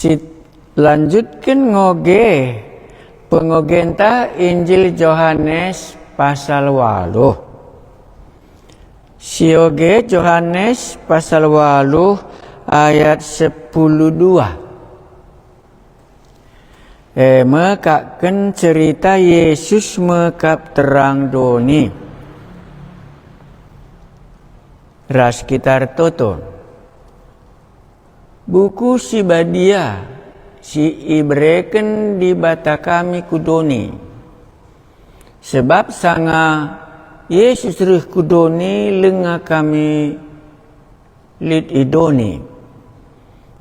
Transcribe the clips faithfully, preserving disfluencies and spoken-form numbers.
Silanjutken ngoge, pengogenta Injil Johanes pasal waluh. Sioge Johanes pasal waluh ayat sepuluh dua. E me kakken cerita Yesus me kap terang doni. Ras kita ertoto. Buku Si Badia si ibereken Dibata kami ku doni. Sebab sanga Yesus reh ku doni, langa kami lit i doni.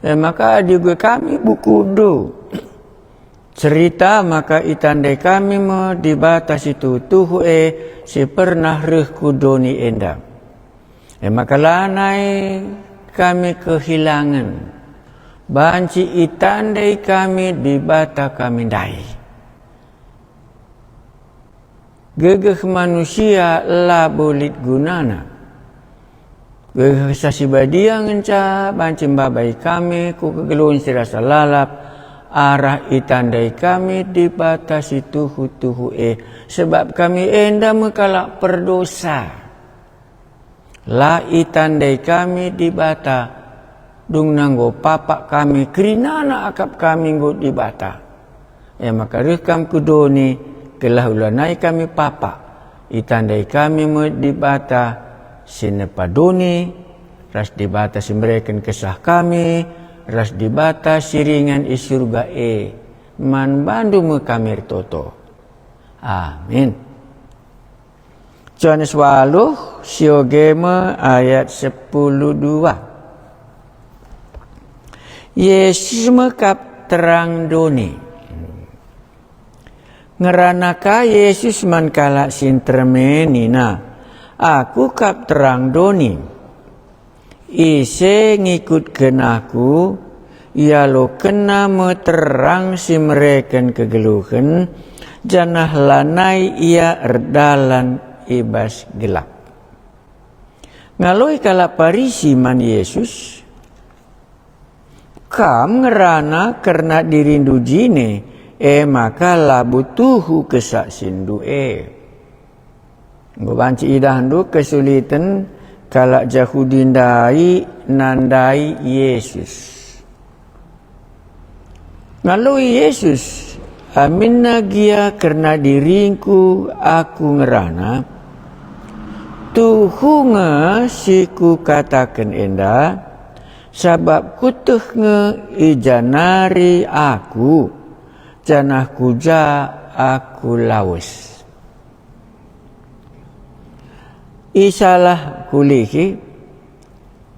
E maka adi uga kami bukundu, cerita maka itandai kami me Dibata si tuhu-tuhu e si pernah reh ku doni enda. E maka lanai kami kehilangen, banci itandai kami Dibata kami ndai. Gegeh manusia labo lit gunana. Gegeh Kesah Si Badia ngenca banci mbabai kami ku kegeluhen si rasa lalap, arah itandai kami Dibata si tuhu-tuhu e, sebab kami enda me kalak perdosa. La itandai kami Dibata, dungna enggo papak kami, kerinana akap kami enggo Dibata. E maka reh kam ku doni, gelah ulanai kami papak. Itandai kami me Dibata si nepa doni, ras Dibata si mereken kesah kami, ras Dibata si ringan i Surga e. Man bandu me kami ertoto. Amin. Johanes waluh, sioge me ayat sepuluh dua. Yesus me kap terang doni. Ngerana ka Yesus man kalak si nterem e nina, "Aku kap terang doni. Ise ngikutken Aku, ialokenna me terang si mereken kegeluhen, janah lanai ia erdalan i bas gelap." Ngaloi kalak Parisi man Yesus, "Kam ngerana kerna dirindu jine, e maka labo tuhu kesaksindu e." Enggo banci idahndu kesuliten kalak Jahudi ndai nandai Yesus. Ngaloi Yesus, "Aminna gia kerna diringKu Aku ngerana, tuhu nge si Kukataken enda, sabap Kueteh nge i ja nari Aku, janah ku ja Aku lawes." Isalah kulihi,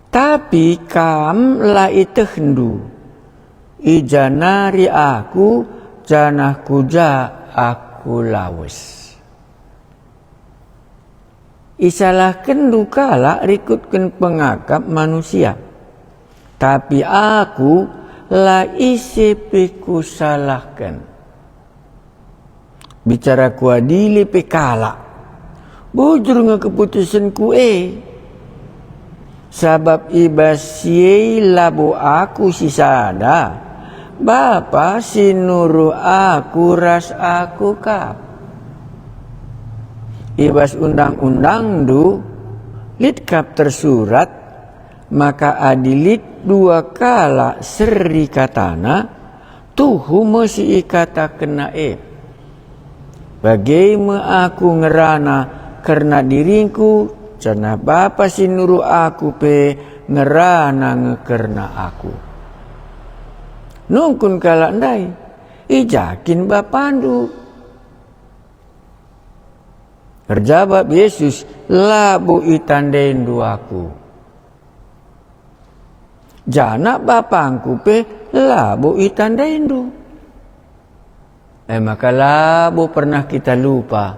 tapi kam la ietehndu, i ja nari Aku, janah ku ja Aku lawes. Isalahkenndu kalak rikutken pengakap manusia, tapi Aku la ise pe Kusalahken. Bicara Kuadili pe kalak, bujur nge keputusenKu e. Sabap i bas si e labo Aku sisada, Bapa si nuruh Aku ras Aku kap. I bas Undang-undangndu lit kap tersurat, maka adi lit dua kalak seri katana, tuhu me si ikatakenna e. Bage me Aku ngerana kerna diringKu, janah Bapa si nuruh Aku pe ngerana nge kerna Aku. Nungkun kalak ndai, "I ja kin BapaNdu?" Erjabap Yesus, "Labo itandaindu Aku, janah BapangKu pe labo itandaindu." E maka labo pernah kita lupa,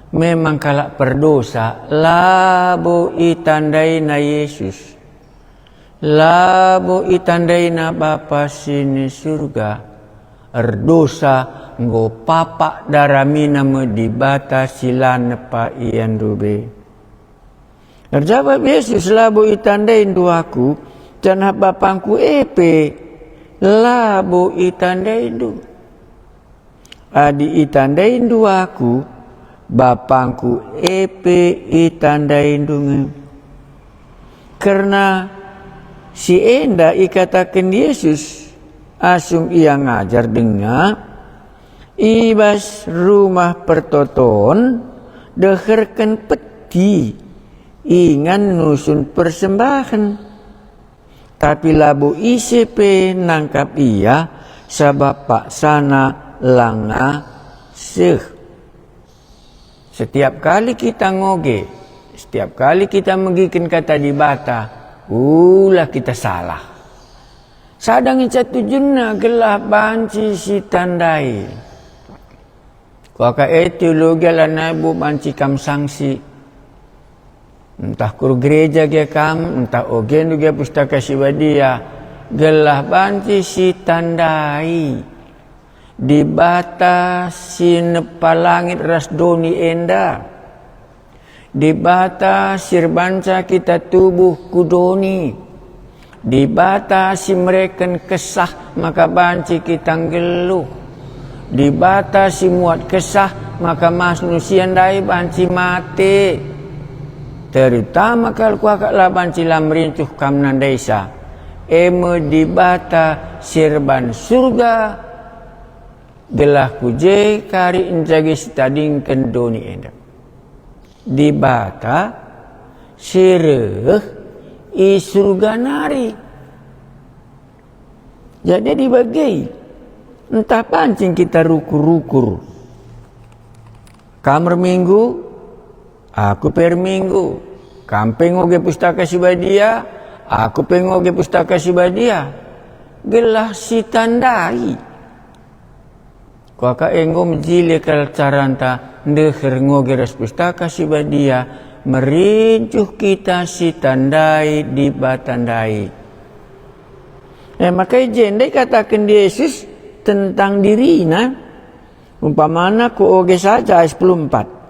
memang kalak perdosa labo itandaina Yesus. Labo itandaina Bapa si ni Surga. Erdosa enggo papak daramina me Dibata si la nepa ia ndube. Erjabap Yesus, "Labo itandaindu Aku, janah BapangKu e pe Labo itandaindu. Adi itandaindu Aku, BapangKu e pe itandaindu nge. Kerna si enda ikataken Jesus asum Ia ngajar denga i bas Rumah Pertoton deherken peti ingan nusun persembahen. Tapi labo ise pe nangkap Ia, sabap paksana langa seh. Setiap kali kita ngoge, setiap kali kita megiken Kata Dibata, ula kita salah. Sada ngenca tujunna gelah banci sitandai. Kuakap e teologi lanai bo banci kam sangsi. Ntah ku gereja gia kam, ntah ogendu gia Pustaka Si Badia, gelah banci sitandai Dibata si nepa langit ras doni enda. Dibata si erbanca kita tubuh ku doni. Dibata si mereken kesah maka banci kita nggeluh. Dibata si muat kesah maka manusia ndai banci mate. Terutama kal kuakap la banci la merincuh kam nandaisa, e me Dibata si erban Surga, gelah ku je kari njage sitadingken doni enda. Dibata si reh i Surga nari. Jadi adi bage, ntah banci kita rukur-rukur. Kam erminggu, Aku pe erminggu. Kam pe ngoge Pustaka Si Badia, Aku pe ngoge Pustaka Si Badia. Gelah sitandai. Kuakap enggo mejile kal caranta ndeher ngoge ras Pustaka Si Badia, merincuh kita sitandai Dibata ndai. E maka i jenda ikataken Jesus tentang diriNa, umpamana kuoge saja ayat sepuluh empat.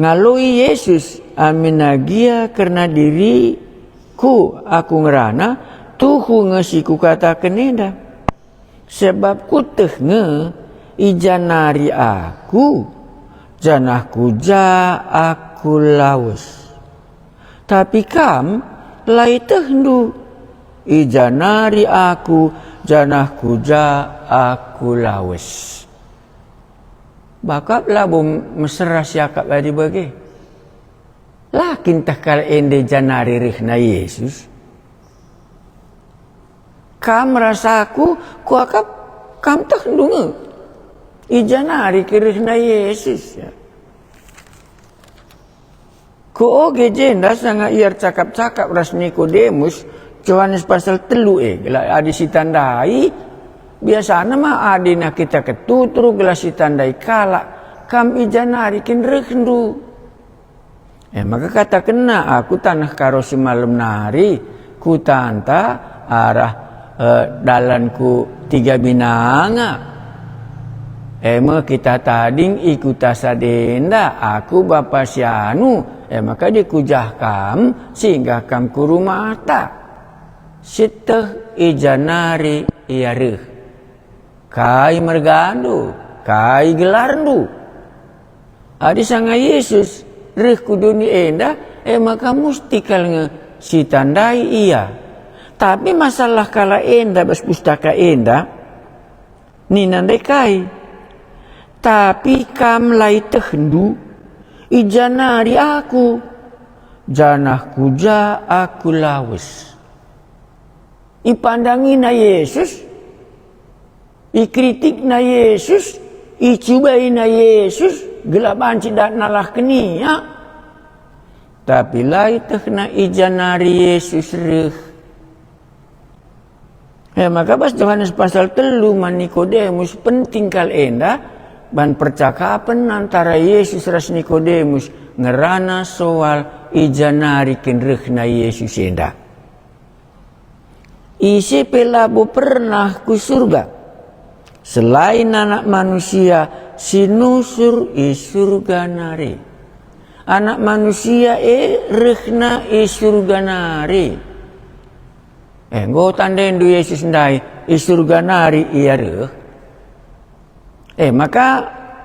Ngaloi Jesus, "Aminna gia kerna diriKu Aku ngerana, tuhu nge si Kukataken enda. Sebab Kueteh nge, i ja nari Aku, janah ku ja Aku lawes. Tapi kam la ietehndu, i ja nari Aku, janah ku ja Aku lawes." Kuakap labo mesera siakap adi bage. La kin teh kalak enda i ja nari rehna Jesus? Kam ras aku, kuakap kam tehndu nge. I ja nari kin rehna Jesus, ya. Kuoge jenda sanga ia ercakap-cakap ras Nikodemus, Johanes pasal telu e, gelah adi sitandai, biasana ma adi nah kita ketutur gelah sitandai kalak, kam i ja nari kin rehndu. E maka katakenna, "Aku taneh Karo si malem nari, kutanta arah, eh, dalan ku Tiga Binanga. E me kita tading i kuta sadenda, aku bapa si anu, e maka dikujah kam, singgah kam ku rumahta." Sieteh i ja nari ia reh. Kai mergandu, kai gelarndu? Adi sanga Jesus reh ku doni enda, e maka musti kal nge sitandai ia. Tapi masalah kalak enda bas pustaka enda, nina ndai kai, "Tapi kam la ietehndu, i ja nari aku, janah ku ja aku lawes." Ipandangina Jesus, ikritikna Jesus, icubaina Jesus, gelah banci dat nalahken ia. Tapi la ietehna i ja nari Jesus reh. E maka bas Johanes pasal telu man Nikodemus penting kal enda, ban percakapen antara Jesus ras Nikodemus ngerana soal i ja nari kin rehna Jesus enda. Ise pe labo pernah ku Surga, selain Anak Manusia si nusur i Surga nari. Anak Manusia e rehna i Surga nari. Eh, enggo tandaindu Yesus ndai, i Surga nari Ia reh. Eh, maka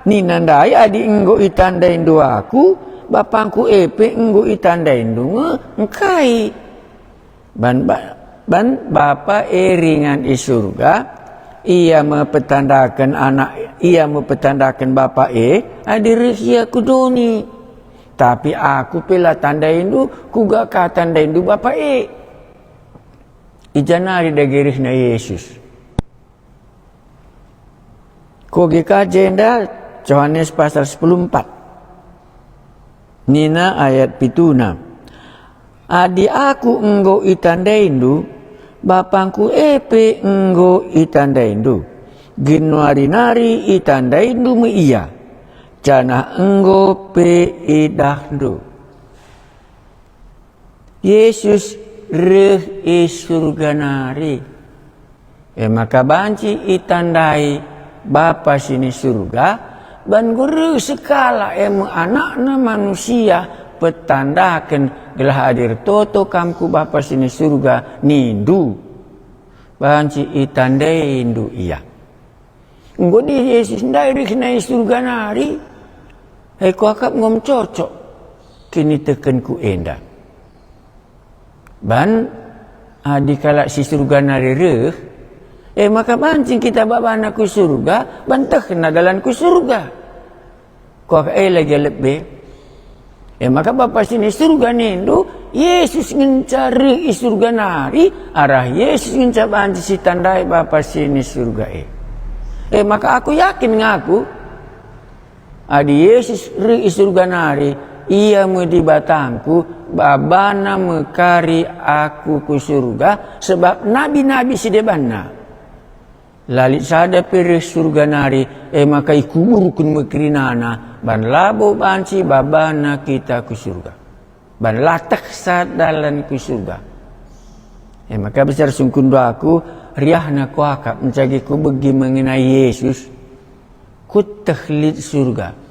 nina ndai, adi enggo itandaindu Aku, BapangKu e pe enggo itandaindu nge engkai. Ban ba-, ban Bapa e ringan i Surga, Ia me petandaken Anak, Ia me petandaken Bapa e, adi reh Ia ku doni. Tapi Aku pe la tandaindu, kuga ka tandaindu Bapa e. I ja nari dage rehna Yesus. Kuga ka jenda? Johanes pasal sepuluh empat. Nina ayat pituna, "Adi Aku enggo itandaindu, BapangKu e pe enggo itandaindu. Genduari nari itandaindu me Ia, janah enggo pe idahndu." Yesus reh i Surga nari. E maka banci itandai Bapa si ni Surga, ban enggo reh sekalak, e me AnakNa Manusia, petandaken, gelah adi ertoto kam ku Bapa si ni Surga nindu, banci itandaindu Ia. Enggo adi Yesus ndai rehna i Surga nari, e kuakap enggo cocok kinitehkenku enda. Ban adi kalak si Surga nari reh, e maka banci kita babana ku Surga, ban tehna dalan ku Surga. Kuakap e lagi lebe. E maka Bapa si ni Surga nindu, Yesus ngenca reh i Surga nari, arah Yesus ngenca banci sitandai Bapa si ni Surga e. E maka aku yakin ngaku, adi Yesus reh i Surga nari, Ia me Dibatangku, babana me kari aku ku Surga, sebab nabi-nabi si debanna. La lit sada pe reh Surga nari, e maka ikuburken me kerinana, ban labo banci babana kita ku Surga. Ban la tehsa dalan ku Surga. E maka besar sungkunndu aku, riahna kuakap mencagi kubegi mengenai Yesus, kueteh lit Surga.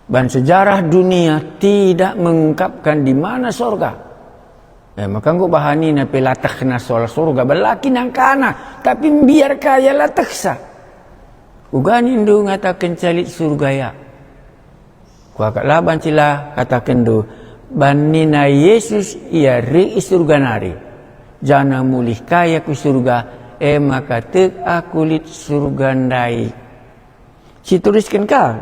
Ban sejarah dunia tidak mengungkapkan di mana sorga. E maka enggo bahanina pe la tehna soal sorga, ban la kinangkana, tapi mbiar ka ia la tehsa. Uga nindu ngatakenca lit Surga ia. Kuakap la banci la katakenndu, ban nina Yesus Ia reh i Surga nari, janah mulih ka Ia ku Surga, e maka tek aku lit Surga ndai. Situlisken kal,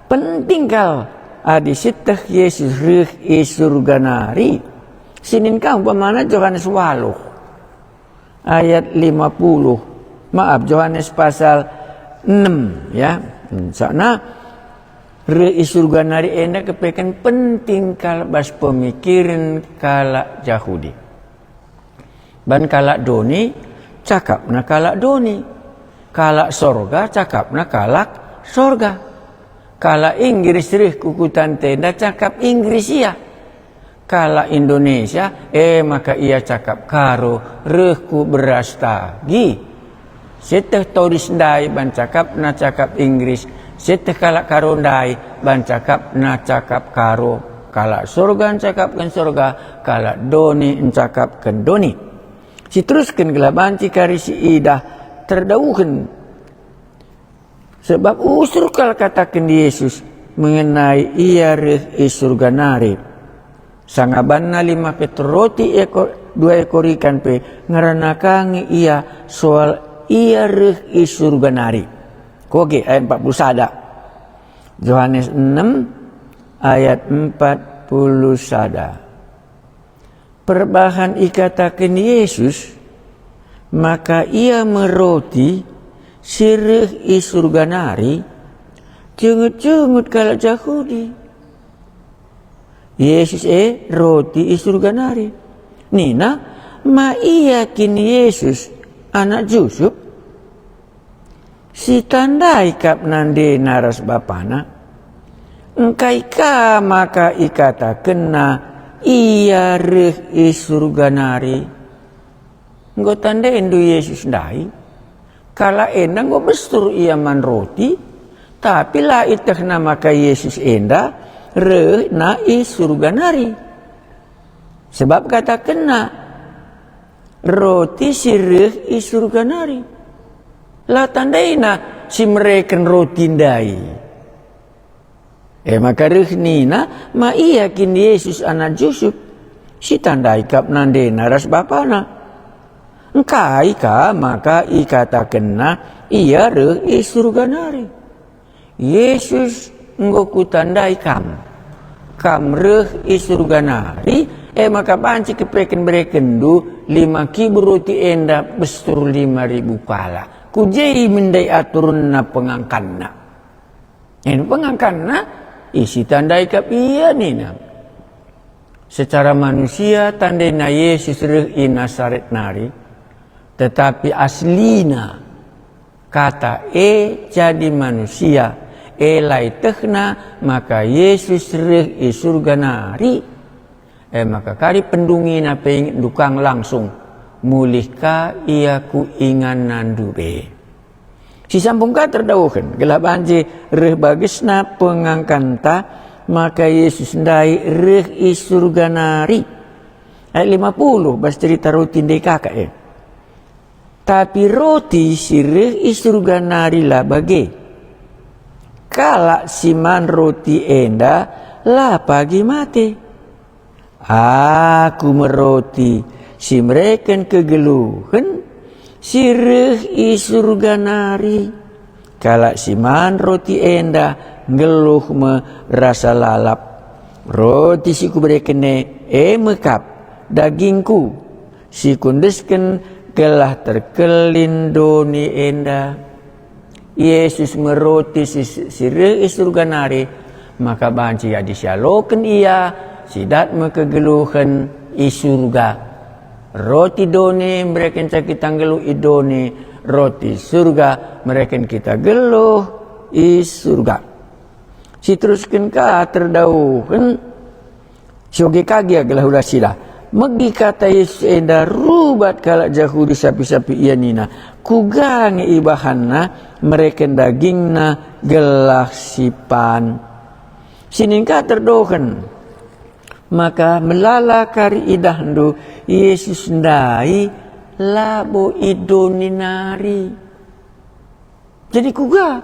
penting kal adi sieteh Yesus reh i Surga nari. Sinin ka umpamana Johanes waluh ayat lima puluh. Maaf, Johanes pasal enam, ya. Misalna, reh i Surga nari enda kepeken penting kal bas pemikiren kalak Jahudi. Ban kalak doni, cakapna kalak doni. Kalak sorga, cakapna kalak sorga. Kalak Inggris reh ku kuta enda, cakap Inggris ia. Kalak Indonesia, e maka ia cakap Karo, reh ku Brastagi. Sieteh Toris ndai ban cakapna cakap Inggris, sieteh kalak Karo ndai ban cakapna cakap Karo, kalak sorga ncakapken sorga, kalak doni ncakapken doni. Siterusken gelah banci kari siidah terdauhen. Sebab usur kal kataken Yesus mengenai Ia reh i Surga nari. Sangabanna lima keter roti eko-, dua ekor ikan pe ngerana ka nge Ia soal Ia reh i Surga nari. Kuga ayat empat puluh sada. Johanes enam ayat empat puluh sada. Perbahan ikataken Yesus maka Ia me roti si reh i Surga nari, jengut-jengut kalak Jahudi. Yesus e roti i Surga nari. Nina, "Ma Ia kin Yesus, anak Jusup? Sitandai kap nandena ras bapana? Engkai ka maka ikatakenna, 'Ia reh i Surga nari'?" Enggo tandaindu Yesus ndai? Kalak enda enggo bestur ia man roti, tapi la itehna maka Yesus enda rehna i Surga nari. Sebab katakenna, roti si reh i Surga nari. La tandaina si mereken roti ndai. E maka reh nina, "Ma ia kin Yesus anak Jusup, si tandai kap nandena ras bapana? Engkai ka maka ikatakenna ia reh i Surga nari?" "Yesus, enggo kutandai kam. Kam reh i Surga nari, e maka banci kepereken berekenndu lima kibu roti enda bestur lima ribu kalak. Ku je me ndai aturna pengangkanna." Enda pengangkanna, isi tandai kap ia nina. Secara manusia tandaina Yesus reh i Nasaret nari, tetapi aslina kata e jadi manusia, e la ietehna maka Yesus reh i Surga nari. E maka kari pendungina pe ingetndu kang langsung, mulih ka ia ku inganndu be. Sisambung ka terdauhen, gelah banci reh bagesna pengangkanta, maka Yesus ndai reh i Surga nari. Ayat lima puluh, bas cerita roti ndai kaka e. Tapi roti si reh i Surga nari la bage. Kalak si man roti enda la pagi mate. Aku me roti si mereken kegeluhen si reh i Surga nari. Kalak si man roti enda nggeluh me rasa lalap. Roti si kubereken e, e me kap dagingku, si kuendesken gelah terkelin doni enda. Yesus me roti si, si reh i Surga nari, maka banci adi sialoken ia, si dat me kegeluhen i Surga. Roti doni merekenca kita nggeluh i doni, roti Surga mereken kita nggeluh i Surga. Siterusken ka terdauhen, si oge ka gia gelah ulas sidah. Megi kata Yesus enda rubat kalak Jahudi sapi-sapi ia nina, "Kuga nge ibahanna mereken dagingna gelah sipan?" Sinin ka terdauhen, maka melala kari idahndu Yesus ndai labo i doni nari. Jadi kuga?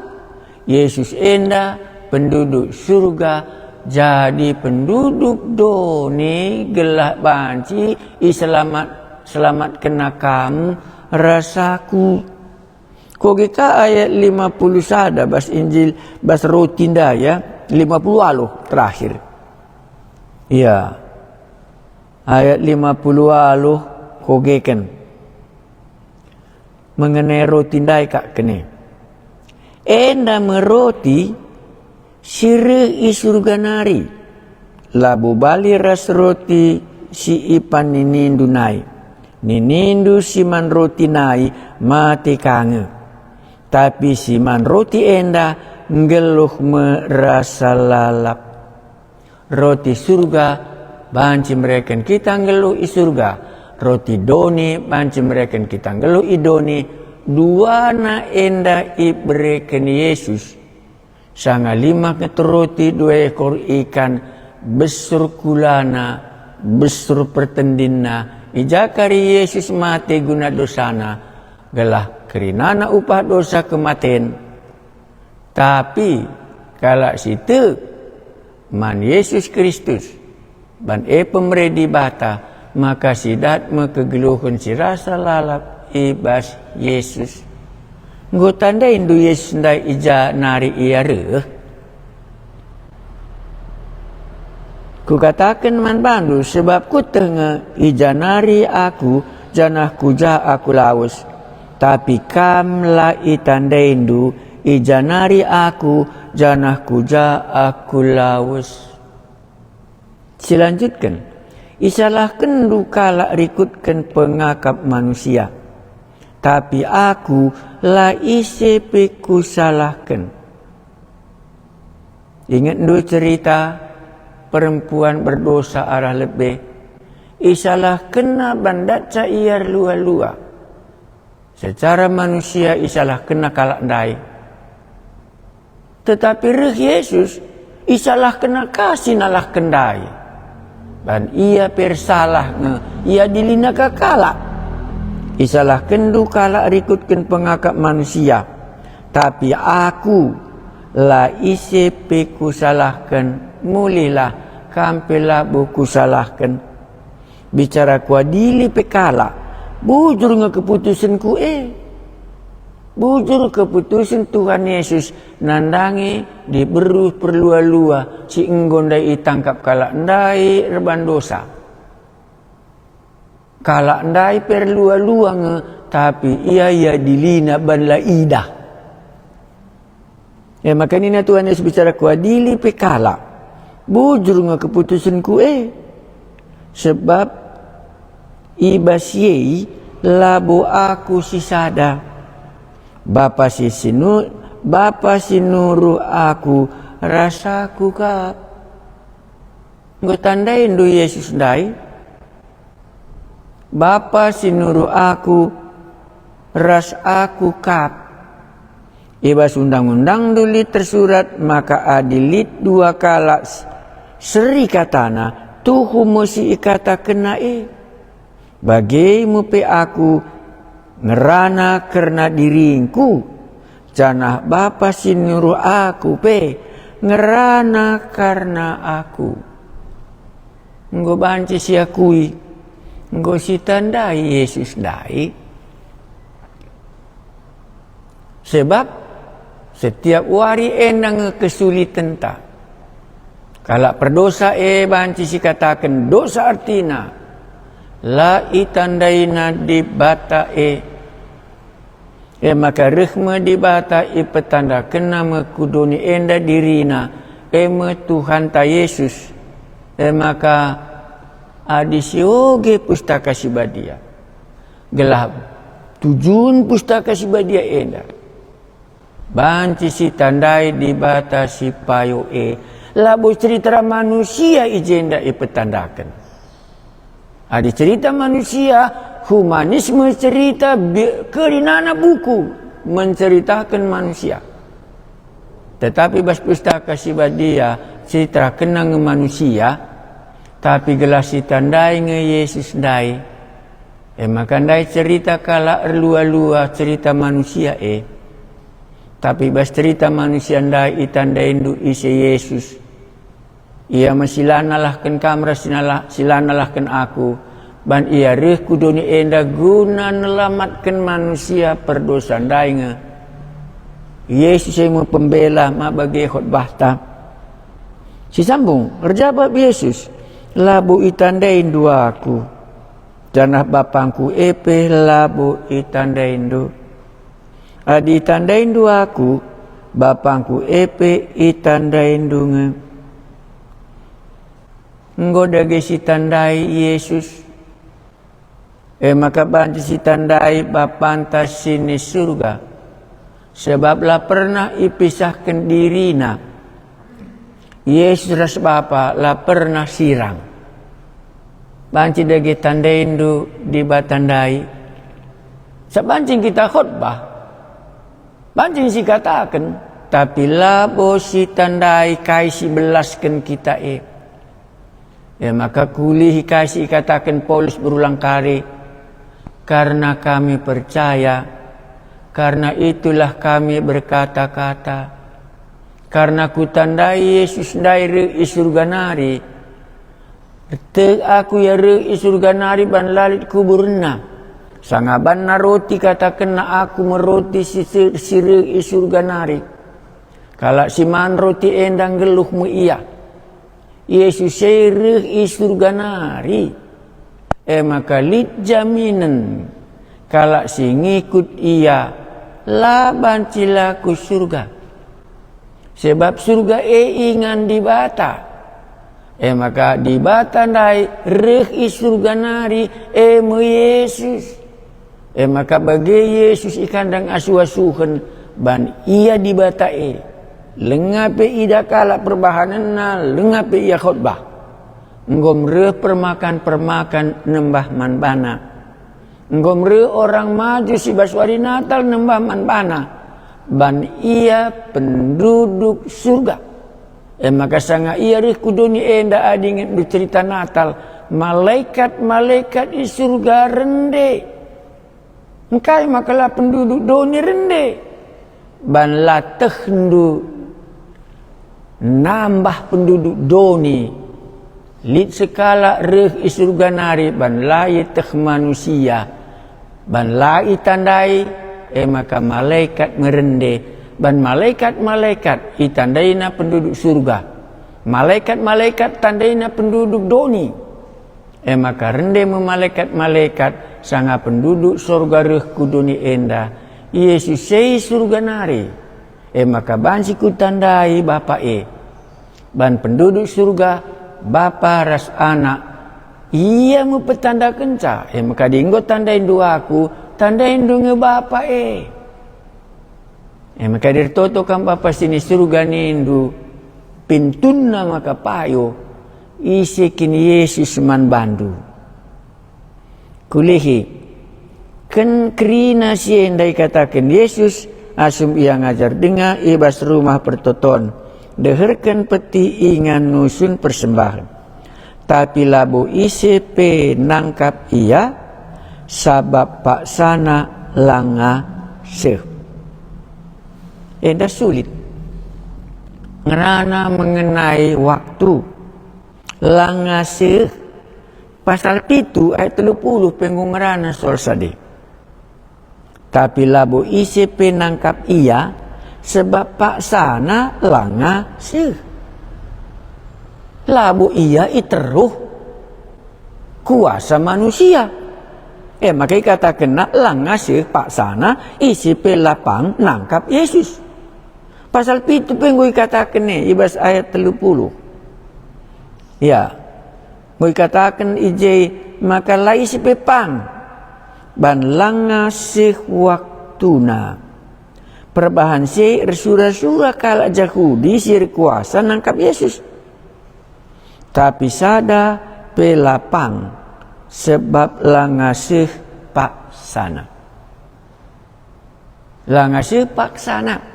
Yesus enda penduduk Surga, jadi penduduk doni gelah banci iselamat, selamatkenna kam ras aku. Kuge ka ayat lima puluh sada bas Injil, bas roti ndai, ya, lima puluh waluh terakhir. Ya. Ayat lima puluh waluh kugeken. Mengenai roti ndai kak kene. Enda me roti si reh i Surga nari. Labo bali ras roti si ipan ninindu nai. Ninindu si man roti nai mate ka nge. Tapi si man roti enda nggeluh me rasa lalap. Roti Surga banci mereken kita nggeluh i Surga. Roti doni banci mereken kita nggeluh i doni. Duana enda ibereken Yesus. Sanga lima keter roti, dua ekor ikan, besur kulana, besur pertendinna. I ja kari Yesus mate guna dosana, gelah kerinana upah dosa kematen. Tapi kalak si tek man Yesus Kristus, ban e pemere Dibata, maka si dat me kegeluhen si rasa lalap i bas Yesus. Enggo tandaindu Yesus ndai i ja nari Ia reh? Kukataken man bandu, sebab Kueteh nge i ja nari Aku, janah ku ja Aku lawes. Tapi kam la itandaindu i ja nari Aku, janah ku ja Aku lawes. Silanjutken, isalahkenndu kalak rikutken pengakap manusia, tapi Aku la ise pe Kusalahken. Ingetndu cerita perempuan berdosa arah lebe? Isalahkenna bandatca ia erlua-lua. Secara manusia isalahkenna kalak ndai. Tetapi reh Yesus, isalahkenna ka si nalahken ndai. Ban ia pe ersalah nge, iadilina ka kalak. Isalahkenndu kalak rikutken pengakap manusia, tapi Aku la ise pe Kusalahken. Mulihlah, kam pe labo Kusalahken. Bicara Kuadili pe kalak, bujur nge keputusenKu e. Bujur keputusen Tuhan Yesus nandangi diberu perlua-lua si enggo ndai itangkap kalak ndai erban dosa. Kalak ndai perlua-lua nge, tapi ia iadilina ban la idah. E maka nina Tuhan Yesus, bicara Kuadili pe kalak, bujur nge keputusenKu e. Sebab i bas si e labo Aku sisada, Bapa si sinu-, Bapa si nuruh Aku ras Aku kap. Enggo tandaindu Yesus ndai? Bapa si nuruh Aku ras Aku kap. I bas Undang-undangndu lit tersurat maka adi lit dua kalak s-, seri katana, tuhu me si ikatakenna e. Bage me pe Aku ngerana kerna diringKu, janah Bapa si nuruh Aku pe ngerana kerna Aku. Enggo banci siakui, enggo sitandai Yesus ndai. Sebab setiap wari enda nge kesulitenta. Kalak perdosa e banci sikataken dosa, ertina la itandaina Dibata e. E maka reh me Dibata, ipetandakenNa me ku doni enda diriNa, e me Tuhanta Yesus. E maka adi sioge Pustaka Si Badia, gelah tujun Pustaka Si Badia enda banci sitandai Dibata si payo e, labo cerita manusia i jenda ipetandaken. Adi cerita manusia, humanisme cerita bi-, kerinana buku menceritaken manusia. Tetapi bas Pustaka Si Badia, ceritakenna nge manusia, tapi gelah sitandai nge Yesus ndai. E maka ndai cerita kalak erlua-lua cerita manusia e. Tapi bas cerita manusia ndai itandaindu ise Yesus. Ia me si la nalahken kam ras si nala-, si la nalahken aku, ban Ia reh ku doni enda guna nelamatken manusia perdosa ndai nge. Yesus e me pembela maba bage khotbahta. Sisambung, erjabap Yesus, "Labo itandaindu Aku, janah BapangKu e pe labo itandaindu. Adi itandaindu Aku, BapangKu e pe itandaindu nge." Enggo dage sitandai Yesus, e maka banci sitandai Bapanta si ni Surga, sebab la pernah ipisahken diriNa. Yesus ras Bapa la pernah sirang. Banci dage tandaindu Dibata ndai. Sabanci kita khotbah, banci sikataken, tapi labo sitandai kai si belasken kita e. E maka kuulihi kai si ikataken Paulus berulang kali, "Karena kami percaya, karena itulah kami berkata-kata. Karena kutandai Yesus ndai reh i Surga nari. Tek aku Ia reh i Surga nari ban la lit kuburenNa. Sangabanna roti katakenna aku me roti si, si reh i Surga nari. Kalak si man roti enda nggeluh me ia." Yesus e reh i Surga nari. E maka lit jaminen kalak si ngikut Ia la banci la ku Surga, sebab Surga e ingan Dibata. E maka Dibata ndai reh i Surga nari, e me Yesus. E maka bage Yesus ikandang asu-asuhen ban Ia Dibata e. Langa pe idah kalak perbahanenNa, langa pe Ia khotbah. Enggo reh permakan-permakan nembah man baNa. Enggo reh orang Majus i bas wari Natal nembah man baNa, ban Ia penduduk Surga. E maka sanga Ia reh ku doni enda, adi ingetndu cerita Natal, malekat-malekat i Surga rende. Engkai maka la penduduk doni rende, ban la tehndu nambah penduduk doni? Lit sekalak reh i surga nari, ban la ieteh manusia, ban la itandai, e maka malekat merende, ban malekat-malekat itandaina penduduk surga, malekat-malekat tandaina penduduk doni. E maka rende me malekat-malekat sanga penduduk sorga reh ku doni enda, Jesus e i surga nari. E maka banci kutandai Bapa e. Ban penduduk surga, Bapa ras Anak, Ia me petandakenca. E maka adi enggo tandaindu Aku, tandaindu nge Bapa e. E maka adi ertoto kam Bapa si ni surga nindu, pintunna maka payo, ise kin Jesus man bandu? Kulihi, ken kerina si enda ikataken Jesus asum Ia ngajar denga i bas Rumah Pertoton, deherken peti ingan nusun persembahen. Tapi labo ise pe nangkap Ia, sabap paksana langa seh. Enda sulit. Ngerana mengenai waktu. Langa seh. Pasal pitu ayat telu puluh pe enggo ngerana soal sade. Tapi labo ise pe nangkap Ia, sebab paksana langa seh. Labo Ia i teruh kuasa manusia. E maka ikatakenna langa seh paksana ise pe la pang nangkap Jesus. Pasal pitu pe enggo ikataken e i bas ayat telu puluh. Ya, enggo ikataken i je maka la ise pe pang, ban langa seh waktuna. Perbahan si e ersura-sura kalak Jahudi si erkuasa nangkap Jesus. Tapi sada pe la pang, sebab langa seh paksana. Langa seh paksana.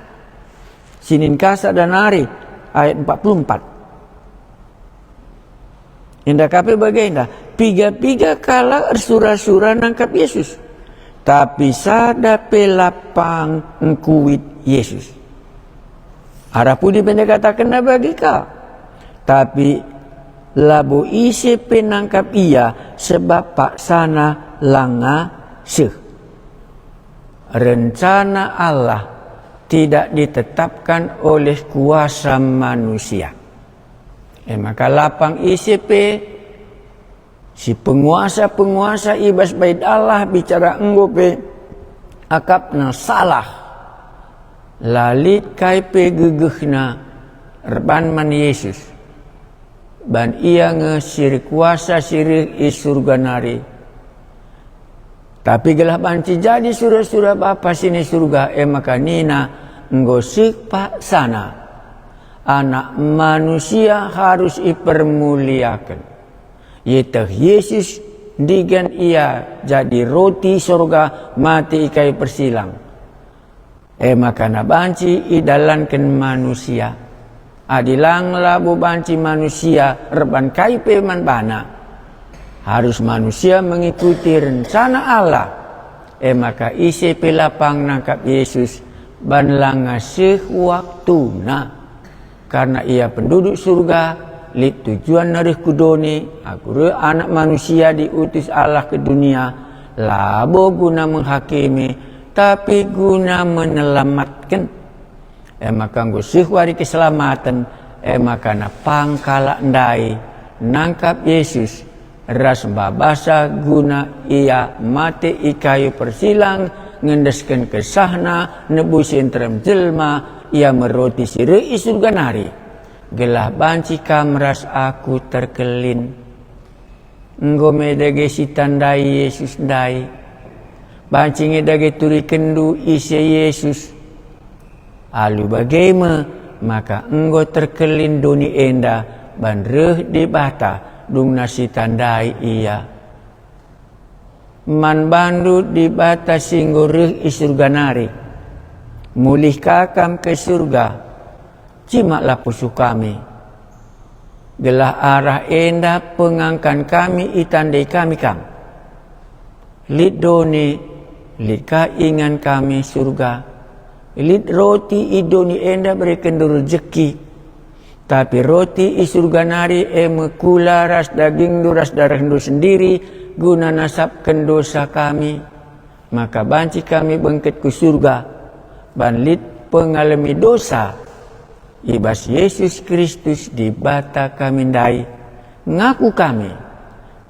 Sinin ka sada nari, ayat empat puluh empat. Enda ka pe bagenda, piga-piga kalak ersura-sura nangkap Jesus. Tapi sada pe la pang ngkuit Jesus. Arah pudi pe enda ikatakenna bagi ka? Tapi labo ise pe nangkap Ia, sebab paksana langa seh. Rencana Allah tidak ditetapkan oleh kuasa manusia. E maka la pang ise pe si penguasa-penguasa i bas Bait Allah bicara enggo pe akapna salah, la lit kai pe gegehna erban man Jesus. Ban Ia nge si erkuasa si reh i surga nari. Tapi gelah banci jadi sura-sura Bapa si ni surga, e maka nina, enggo seh paksana Anak Manusia harus ipermuliaken. Ieteh Jesus ndigan Ia jadi roti sorga mate i kayu persilang. E maka na banci idalanken manusia. Adi lang labo banci manusia erban kai pe man bana. Harus manusia mengikuti rencana Allah. E maka ise pe la pang nangkap Jesus, ban langa seh waktuna. Karna Ia penduduk surga, lit tujuanNa reh ku doni, aku reh Anak Manusia diutus Allah ke dunia, labo guna menghakimi, tapi guna menyelamatken. E maka enggo seh wari keselamaten, e maka na pang kalak ndai nangkap Jesus, ras mbabasa guna Ia mate i kayu persilang, ngendesken kesahNa, nebusi nterem jelma, Ia me roti si reh i surga nari. Gelah banci kam ras aku terkelin. Enggo me dage sitandai Jesus ndai. Banci nge dage turikenndu ise Jesus. Alu bage me, maka enggo terkelin doni enda, ban reh Dibata, dungna sitandai Ia. Man bandu Dibata si enggo reh i surga nari. Mulih ka kam ke surga, cimaklah pusuh kami. Gelah arah enda pengangkan kami itandai kami kam. Lit doni Lit ka ingan kami Surga. Lit roti i doni enda berekenndu rejeki. Tapi roti i Surga nari e me kula ras dagingndu ras darehndu sendiri guna nasapken dosa kami. Maka banci kami bengket ku Surga, ban lit pengalemi dosa. I bas Yesus Kristus Dibata kami ndai, ngaku kami,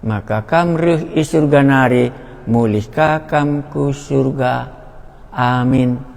maka Kam reh i Surga nari, mulih ka Kam ku Surga. Amin.